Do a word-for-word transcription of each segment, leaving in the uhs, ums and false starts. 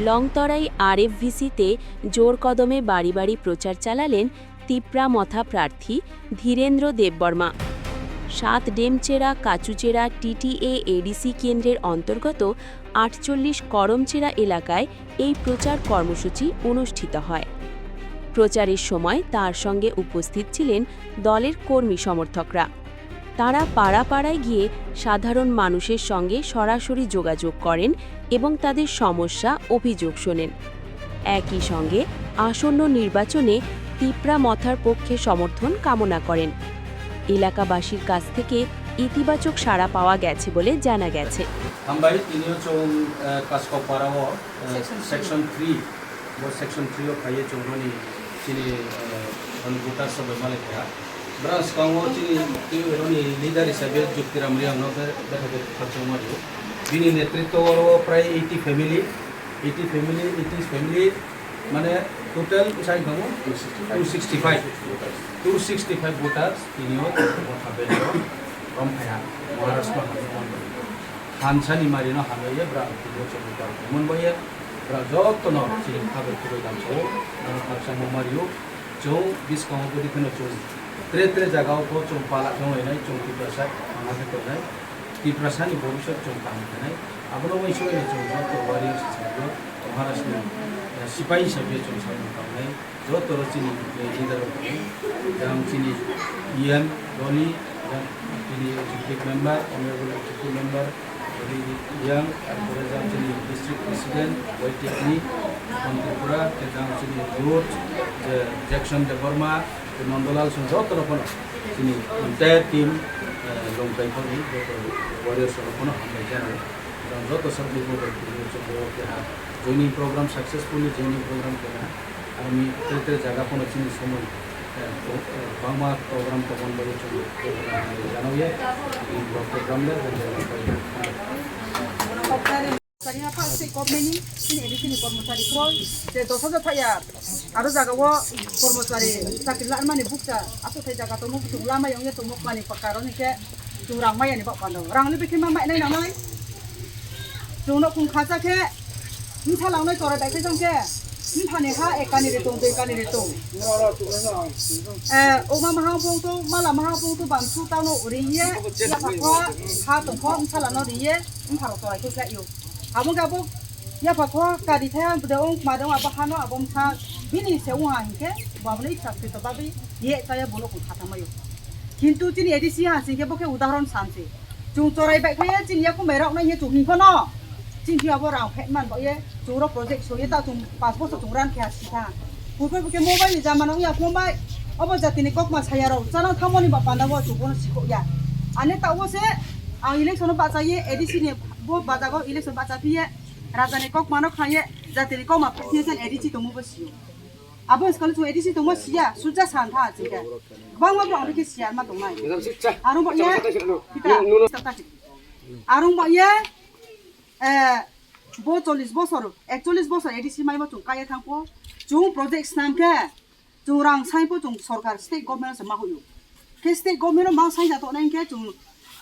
লংতরাই আরএফভিসিতে জোর কদমে বাড়ি বাড়ি প্রচার চালালেন তিপ্রা মথা প্রার্থী ধীরেন্দ্র দেববর্মা। সাত ডেমচেরা কাচুচেরা টিটিএ এডিসি কেন্দ্রের অন্তর্গত আটচল্লিশ করমচেরা এলাকায় এই প্রচার কর্মসূচি অনুষ্ঠিত হয়। প্রচারের সময় তার সঙ্গে উপস্থিত ছিলেন দলের কর্মী সমর্থকরা। তারা পাড়া পাড়ায় গিয়ে সাধারণ মানুষের সঙ্গে সরাসরি যোগাযোগ করেন এবং তাদের সমস্যা, অভিযোগ শোনেন। একই সঙ্গে আসন্ন নির্বাচনে তিপ্রা মথার পক্ষে সমর্থন কামনা করেন। এলাকাবাসীর কাছ থেকে ইতিবাচক সাড়া পাওয়া গেছে বলে জানা গেছে। Hambai, tini o chwng, eh, Kaskopara o, eh, section three. Bo section three o phaiwi chwng roni chini, eh, roni voters rok bai malai kha. Bwrang swkango chini twi roni leader hisabe Juktiram Reang no be, be, be, khachangma rio. Bini netritwo o prai eighty family, eighty family, eighty family, mane total bwsai tongo two sixty five, two sixty five voters tini o motha belo rom phaiha Maharashtra hamya. Thansani marino hamya ye bwrang tini o chwng voter mon bai ye. Bwrang jotono chini khabai khubui damsao, nang khaksa mo mario, chwng biskango bwdwi kheno chwng tre tre jagao bo chwng pala thanglainai, chwng Tiprasa thangna khe tongnai, Tiprasani bhobishyot chwng kaham khenai, abono uansuknai chwng joto warriors hisabe, Maharashtrani, eh, sipai hisabe chwng samung tangnai. Joto rok chini, eh, leader rok tongo. Jang chini E M Dolly, jang chini executive member, honorable executive member, Dolly Reang, tarpore jang chini district president, Y T F ni, Tripura, te jang chini youth, je Jackson Debbarma, te Nandalal Singh, joto rok phano chini entire team, eh, Longkai phani joto warriors rok phano hambai jani. Jang joto sabni bo bai chini chwng bo keha joining program successfully joining program keha. Aroni tere tere jaga phano chini somoi, eh, to-, eh, bangma program tongmani bagwi chwng program janao ye, tini bo program le, Kariha pa state government ni chini A D C ni kormochari kroi, je dos hajar thaya, aro jaga o kormochari chakri lanmani bukcha, aswk thai jaga tongmo, bwswk lama yong ye tongmo, kwlani paka roni khe chwng rang maya ni bak pando. Rang ni bikhe ma mai nai nanai. Chwng no khung khacha khe, bwsa langnai chwrai bai khe jang khe, bwsa ni ha ek kani ri tong, dui kani ri tong. Eh, oma maha bong to, mala maha bong to, bang su tang no ri ye, yapha kho, ha tong kho, bwsa lano ri ye, bwsa rok chwrai khe khlai yo. Abo khe abo, yapha kho, kari thaya, bwdai ong, ma dong, abo ha no, abo bwsa, bini se ong ha hinkhe, bo abo no iksa sito bagwi, ye chaya bo no khung kha tang mai yo. Kintu chini A D C ha sing khe bo khe udahoron san se. Chwng chwrai bai khe chini yakhung bai rok nai he chwng hing phano. Chini thwi abo rang phet man bo ye chwng rok project so ye ta chwng pas bosor chwng ran khe ha si tha. Purbo bo khe mobile ni jama no ya phone bai. Obo jati ni kokma saya rok chana thamoni ba panda bo chwng bono sikho ya. Ani ta bo se ang election no bacha ye A D C ni bo bacha go election bacha phi ye raja ni kokma no kha ye jati ni kokma phi ye A D C tongmo bo si yo. Abo skang chwng A D C tongma si ya sulcha san tha chwng khe. Bangma bo ang khe si ya ma tong nai. Aro bo ye. Kita. Aro bo ye. Eh, bo chollish bosor, ekchollish bosor A D C mai bo chwng kaya thang pho. Chwng project snam khe, chwng rang sai pho chwng sorkar state government se ma hoyo. Khe state government ma sai ja to nai khe chwng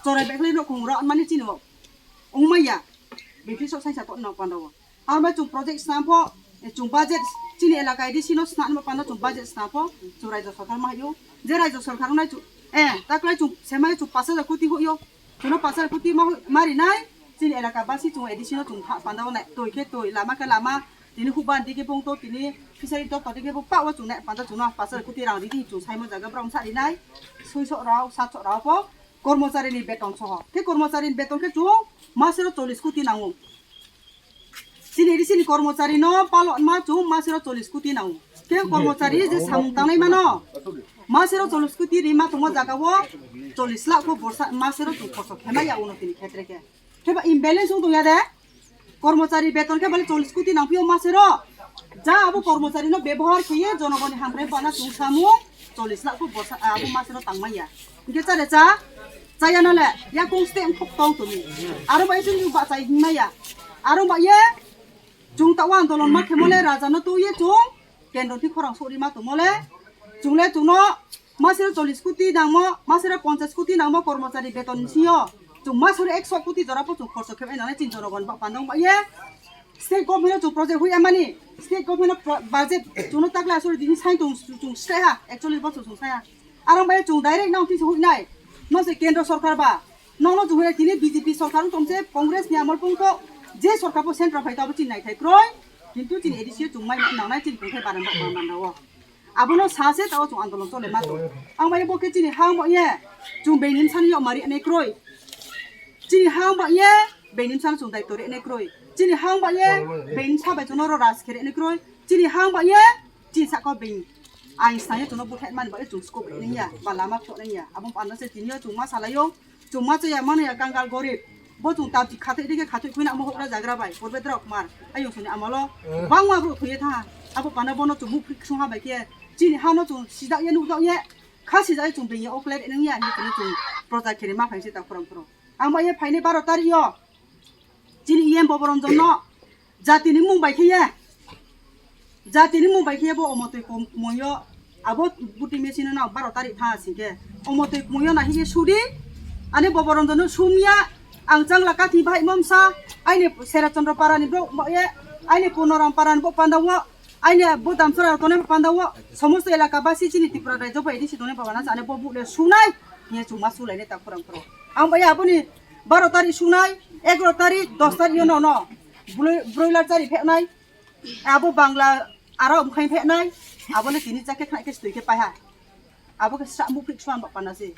chwrai beklai no khung ra mani chini bo. Ong mai ya. Biphi so sai sa to no pando. Aro mai chwng project snam pho, chwng budget chini elaka A D C no snam pho pando chwng budget snam pho, chwng raijyo sorkar ma hoyo. Je raijyo sorkar nai chwng, eh, taklai chwng semai chwng pas hajar koti hoyo. Chwngno pas hajar koti ma, ma rinai, chini elaka basi chwng A D C no chwng tha panda o nai, twi khe twi, lama khe lama, tini hukban digi bung to, tini fishery doptor digi bung pa o chwng nai panda chwngno pas hajar koti rang ridi chwng saimo jaga borok sa rinai, soi sok rao, sat sok rao pho, kormochari ni beton soho. Khe kormochari ni beton khe chwng masero chollish koti nango. Chini A D C ni kormochari no palok ma chwng masero chollish koti nao. Khe kormochari je samung tangnai mano. Masero chollish koti rima tongo jaga o chollish lakh ko borsa masero chwng khorso khema ya uno tini khetre khe. Kheba imbalance wng tong ya de. Kormochari beton khe bale chollish koti nang phio masero. Ja abo kormochari no bebohar khiye jonogoni hamkrai bana chwng samung chollish lakh ko borsa abo masero tangmai ya. Hingke chare cha, chaya nale, yakung site wngkhok tong tumi. Aro bai chwng ba chai himma ya. Aro ba ye, chwng ta wa andolon ma khemo le raja no tu ye chwng, kendro thi khorang sori ma tumo le, chwng le chwng no, masero chollish koti nangmo, masero ponchash koti nangmo kormochari beton sio, chwng masero ekso koti jora po chwng khorso khebe nang le chini jonogon ba pandong ba ye. State government o chwng project hui amani, state government o pro-, budget chwngno takla asuri dini sai tong chwng sai ha, actually bo chwng sai ha. Arang bai chwng direct nang tisa hui nai. No se kendro sorkar ba. Nono chwng hui tini B J P sorkar wng tong se Congress ni amol pung to je sorkar bo central phai to abo chini nai thai kroi. Kintu chini A D C o chwng mai nang nai chini kung thai baran ba baran ba o. Abono sa se tao chwng andolon chole ma tong. Ang bai bo khe chini ha wng ba ye chwng beng nim sani yok mari ne kroi. Chini ha wng ba ye beng nim sani chwng dai tori ne kroi. Chini ha wng ba ye beng nim sa bai chwng noro ras khere ne kroi. Chini ha wng ba ye chini saka beng ain sa ye chwng no buthet man ba ye chwng scope ne ya ba lama pho ne ya. Abo panda se tini yo chwng ma salayo. Chwng ma chaya mano ya kangal gorib. Bo chwng tabji khathai dikhe khathai khuina amo hokra jagra bai. Porbe dra kumar. Ayung soni amalo. Eh. Bangma bro khuye tha. Abo pana bono chwng muk phik sung ha bai khe. Chini hano chwng sijak ye nuk jak ye. Kha sijak ye chwng beng ye oklet nung ya. Ni chwng chwng proja khere ma phai se ta khorang khorang. Ang bai ye phaini baro tarik yo. Chini iyem boborom jong no. Jatini mung bai khe ye. Jatini mung bai khe bo omo twi kum-, kumoyo abo buti machine no baro tarik tha singkhe omo twi kumoyo na hiye sudi ani boborom jong no sumya ang changla kathi bai momsa aini Sera Chandra Para ni bro ye aini Punoram Para ni bo panda wo aini bo Damsara tone panda wo somosto elaka basi chini Tripura rajyo bai disi tone baba na sane bo bu le sunai hiye chuma sulai ne ta khorang khorang ang bai aboni baro tarik sunai egaro tarik dos tarik yo no no Broi-, broiler chari pheknai, abo bangla aro bwkhai pheknai, abo le tini chakhe khnai khe stoi khe paiha. Abo khe sa muk phik suan bak pana se.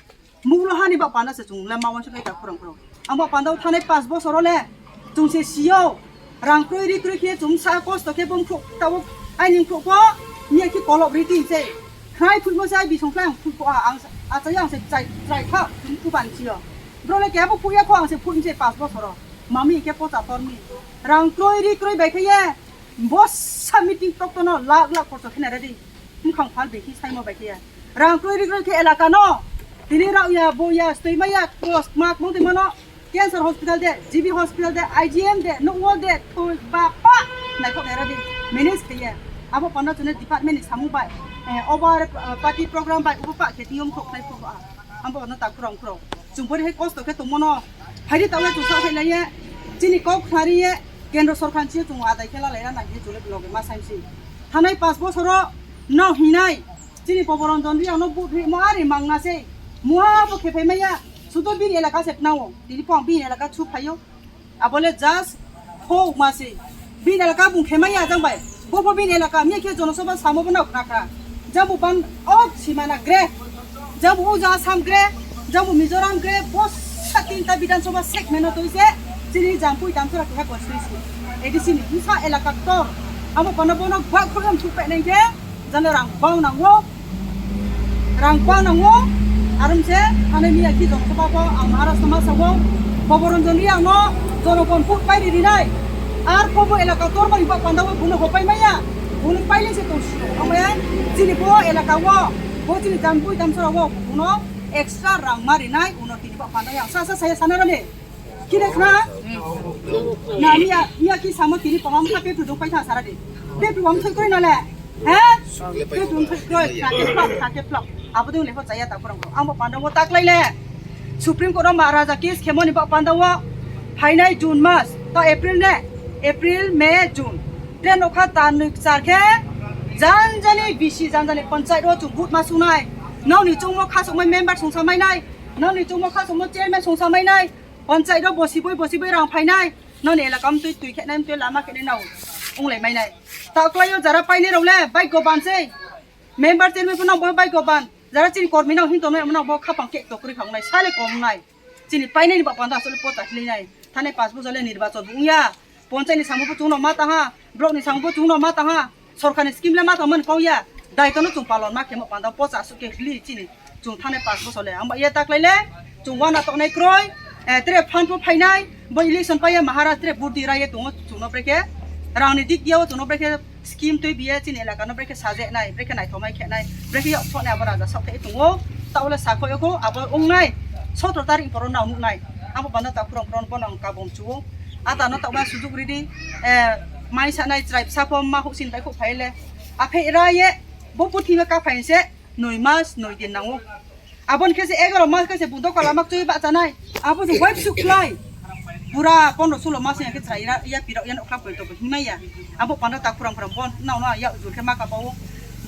Muk lo hani bak pana se chwng le ma wansa khai ta khorang khorang. Ang bak panda thanai pas bosor le chwng se sio rang kroi ri kroi khe chwng sa kosto khe bom khuk tabo aini khuk ko niya ki kolok ri tin se. Khnai phuk mo sai bisong khlai ang phuk ko ang achai ang se chai chai kha chwng kuban sio. Bro le kebo phuk ya kho ang se phuk se pas bosor. Mami ke pocha tormi. Rang kroi ri kroi bai khe ye. Bosa meeting tok tono lak lak porcha khena ready. Mkhang phal bai khe saimo bai khe ye. Rang kroi ri kroi khe elaka no. Tini rao ya bo ya stoi ma ya kos mak mong twi mano. Cancer hospital de, G B hospital de, I G M de, no wall de, to ba pa. Nai kok ready. Manage khe ye. Abo panda chune department ni samung bai. Eh, over, eh, party program bai ubo pa khe tiyom kok nai kok a. Ambo no ta khurang khurang. Chwng bori hai kosto khe tongmano. Phaidi tawle chwng sa phai laiye. Chini kok khnari ye. Kendra sorkar ni chwng adai khe lalai rana khe chwle loge ma saimsi. Thanai pas bosoro no hinai. Chini Poboranjan Reang no vote rimo ari mangna se. Muha bo khe phai maya. Sudo bini elaka se pnao. Tini pong bini elaka chu phaio. Abole just kho masi. Bini elaka bung khemai ya jang bai. Bo bo bini elaka mi khe jonosabha samo bo na khna kha. Jang bo ban ok simana gre. Jang bo uja Assam gre. Jang bo Mizoram gre. Bo sa tinta Bidhan Sabha segment no toise. Chini Jampui Damsara khe constituency. A D C ni sa elaka tor. Amo kono bono gwa khulum thupek nang khe. Jale rang bang nango, rang bang nango, arum se, ane miya ki jong kebabo, ang Maharashtra ma sabo, Poboranjan Reang no, jono kon put pai ri rinai, ar pobo elaka tor bang iba panda bo buno hopai maya, buno pai le se tong si, ang maya, chini bo elaka wo, bo chini Jampui Damsara wo, buno extra rang ma rinai, uno tini ba panda yang, sa sa saya sana rane. Kine khna? Na miya, miya ki samo tini pangam kha petu dong pai tha sara di. Petu am thoi koi na le. He? Petu am thoi koi, kha ke plok, kha ke plok. Abo dong le ho chaya ta kurang ko. Amo panda wo tak lai le. Supreme Court o Maharaja case khemoni ba panda wo. Phainai June mas, ta April ne. April, May, June. Train okha ta nui char khe. Jan jani B C jan jani panchayat o chung vote ma sunai. Nau ni chungmo kha songmai member sungsa mai nai. Nau ni chungmo kha songmo chairman sungsa mai nai. Panchayat o bosiboi bosiboi rang phainai, noni elaka mtwi twi khenai, mtwi lama khenai nao onglai mainai. Ta uklai o jara painai rok le bai goban sei. Member chairman phano bo bai goban. Jara chini kormi nao hin tongnai, amno bo khapang kek tokri khangnai, sale komnai. Chini painai ni ba panda asole pota khlinai. Thane pas bujale nirbachon wngya. Ponchai ni samung bo chwngno ma tangha, block ni samung bo chwngno ma tangha, sorkar ni scheme le ma tangmani kok ya, daito no chwng palon ma khemo panda pocha aswk khe hli chini chwng thanai pas bosor le. Ang ba ya taklai le chwng wana toknai kroi, eh, tere phan pho phainai, bo election paiya Maharaj tere vote di raiye tongo chwngno brekhe rang ni dik diya o chwngno brekhe scheme twi biya chini elaka no brekhe saje nai, brekhe naithok nai khe nai, brekhe yok thok nai abo raja sok khe tongo, ta ule sakho yoko abo wngnai sotro tarik poro nang nuk nai, abo panda ta khurang khurang bono ang kabong chuo. Ata no tokma sujuk ridi, eh, mai sanai chwrai bwsa pho ma huk sin bai khuk phai le. Aphe ra ye, bo puthi ma ka phai se, noi mas, noi din nango. Abon khe se egaro mas khe se bundo kala mak chui ba chanai. Abo se wipe suk khlai. Pura pondro sulo mas wngya khe chwrai ya, ya pirok ya nokhlak bai toko himai ya. Abo panda tak phuram phuram bon nang no ya ujur khe ma ka bao.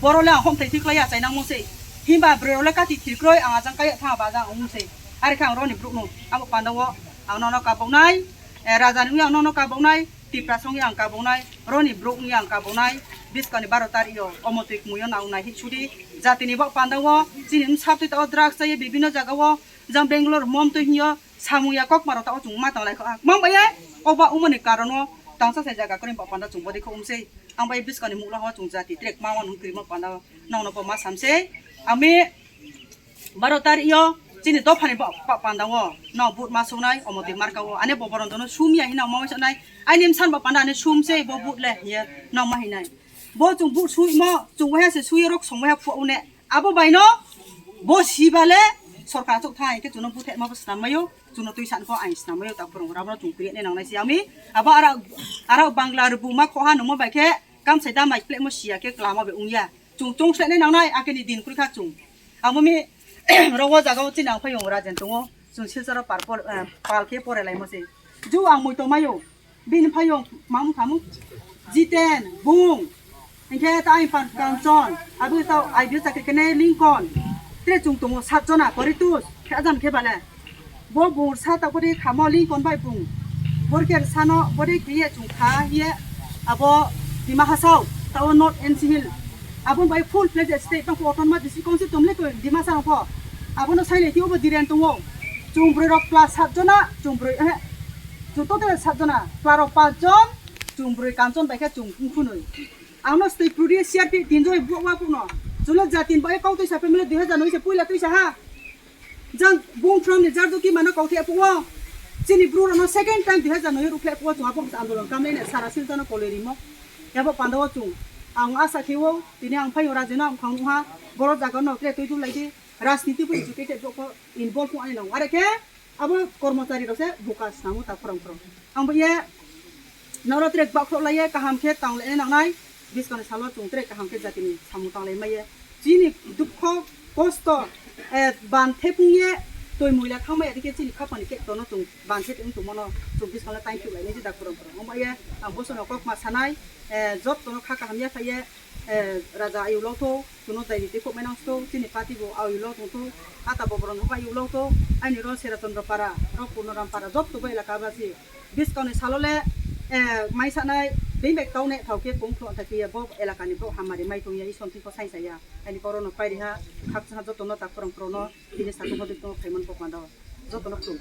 Boro le ang hom thai thik lai ya chai nang mo se. Himba bwrwi rok le kati thir kroi ang ajang kaya thang ba jang ang se. Ari khe ang roni bruk no abo panda o ang no no ka bao nai. Eh, raja ni ang no no ka bao nai. Tipra song yang ka bao nai. Roni bruk ni ang ka bao nai. Biskani baro tarik yo omo twi kmui yo nang nai hi sudi. Jati ni bo panda o chini msa twi ta o drugs chai bibino jaga o jang Bangalore mom twi hinyo. Samung ya kok maro ta o chung ma tang lai kha. Mang bai o ba umani karon o tangsa sai jaga kori ba panda chung bodi kho umse. Ang bai biskani mukla ho chung jati trek ma wan hung kri ma panda nang no bo ma samse. Ami baro tarik yo chini dophani ba, ba panda o no but ma sungnai omo twi marka o ane bo boron dono sum ya hina ma sanai. Ani msan ba panda ani sum se bo but le ye no ma hinai. Bo chung but sui mo chung wahya se sui rok song wahya phu une. Abo bai no bo siba le sorkar chuk thai ke chuno buthe ma bo snam mayo, chuno twi san pho ai snam mayo ta phurung rabo chung kri ne nang nai si ami. Abo ara ara Bangla rubu ma kho ha no mo bai khe kam sai da mai ple mo sia ke klama be ung ya. Chung chung se ne nang nai ake ni din kri kha chung. Amo mi rogo jaga o chinang phai yong rajen tongo. Chung Silchar o par por, eh, pal khe pore lai mo se. Ju ang moi to mayo. Bini phai yong mam khamu. Jiten, bung. Hingke ta ai pan Kanchon. Abi ta ai bi chakri kene Lincoln. Tre chung tongo sat jona koritus. Khe ajan khe bale. Bo bung sa ta bodi khamo Lincoln bai bung. Borker sano bodi kiye chung kha ye. Abo Dima Hasao. Ta o North N C Hill. Abon bai full fledged state tang autonomous district council tumle ko Dima Hasao ko. Abono sai le ti obo diren tongo. Chung broi rok plus sat jona, chung broi, eh, chung total sat jona, plus rok panch jon, chung broi Kanchon bai khe chung phunui. Ang no stoi prudi C R P tin joi buak wa pukno. Chule ja tin bai kau twi sa family dui hajar noi se puila twi sa ha. Jang bung from ni jar duki mano kau thia pukno. Chini bru rok no second time dui hajar noi rukhe pukno chung apok andolon kamle ne sara sil jana koloi rimo. Yabo panda o chung. Ang asa khiwo tini ang phai ora jeno ang phang ha. Boro jaga no kre twi tu lai di. Rajniti bo educated rok ko involve wng ani nango. Are khe abo kormochari rok se buka swnamo ta khorang khorang. Ang bo ye noro trek bakhro lai ye kaham khe tang lai nang nai. Biskang ni salo chung trek kaham khe jati ni samung tang lai mai ye. Chini dukho kosto, eh, ban thepung ye toi muila thang mai adike chini khapang ni kek tono chung ban khe tong tongmano chung biskang le thank you lai nai je da khorang khorang. Ang bo ye ang bo sono kok ma sanai, eh, jot tono kha kaham ya phai ye, eh, raja ayu lo tho. Chuno dai ni tei kok mai nang sto, chini party bo au ulo tong tho, ata bo borok no bai ulo tho, aini ro Sera Chandra para, ro Purno Ram para, jotto bo elaka ba si. Biskang ni salo le, eh, mai sanai, beng bek tau ne thau khe kong khlo thai khe bo elaka ni bo hamari mai tong ya, i son twi ko sai sa ya. Aini koro no pai ri ha, khak sa jotto no tak khorang khorang no, tini sa tong ho dik tong khaimon kok ma do, jotto no khum.